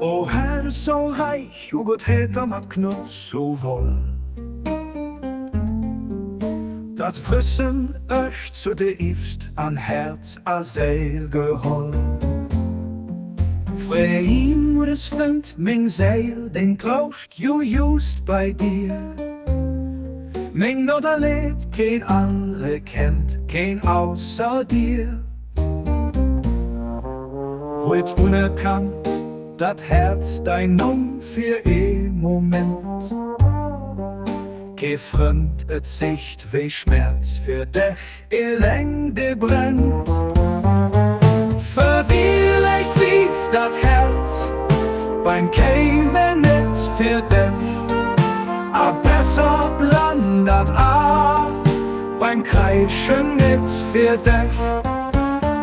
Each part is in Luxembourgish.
O Herr, so reich, o Gott, het mat Gnod so woll. Dat wëssen ech zu déifst an Herz a Séil geholl. Fréimures fënnt meng Séil den Trouscht jo just bei dir. Meng Nout a Leed keen anre kennt, keen ausser dir. Huet unerkannt dat Häerz dein Numm fir ee Moment. Kee Frënd et sicht wéi Schmerz fir dech eleng dee brennt. Verwielegt sief dat Häerz beim kéime net fir dech a besser blann dat A beim Kräischen net fir dech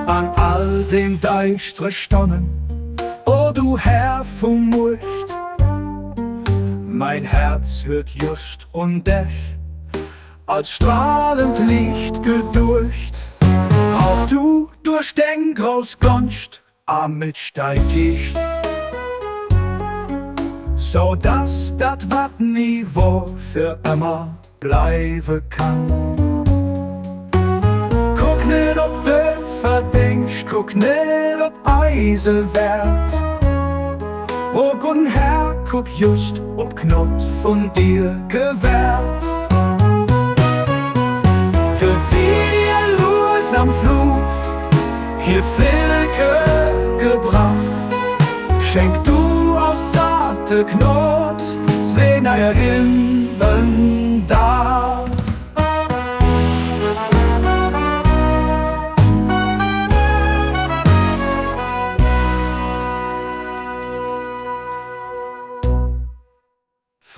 an all den däischtre Stonnen, o du Här vu Muecht. Mein Herz huet just un dech als strahlend Liicht geduecht. Hauch du duerch deng grouss Gonscht a mit dei Geescht, sou dass dat wat ni wor fir ëmmer bleiwe kann. Kuck net op de Verdéngscht, kuck net op eise Wäert, o gudden Här, kuck just op d'Gnod vun dir gewährt. De Wier lues am Fluch hir Flilleke gebrach, schenk du aus zarte Gnod zwee neier Himmen Dach.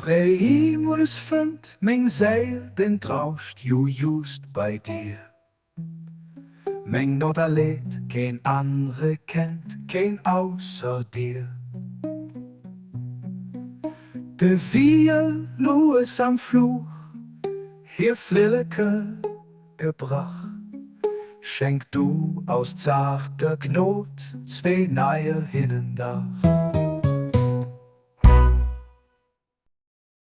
Fréimools fënnt meng Séil den Trauscht jo just bei dir. Meng Nout a Leed keen anre kennt, keen ausser dir. De Wiel lues am Fluch hir Flilleke gebrach, schenk du aus zarter Gnod zwee neie Hinnendach.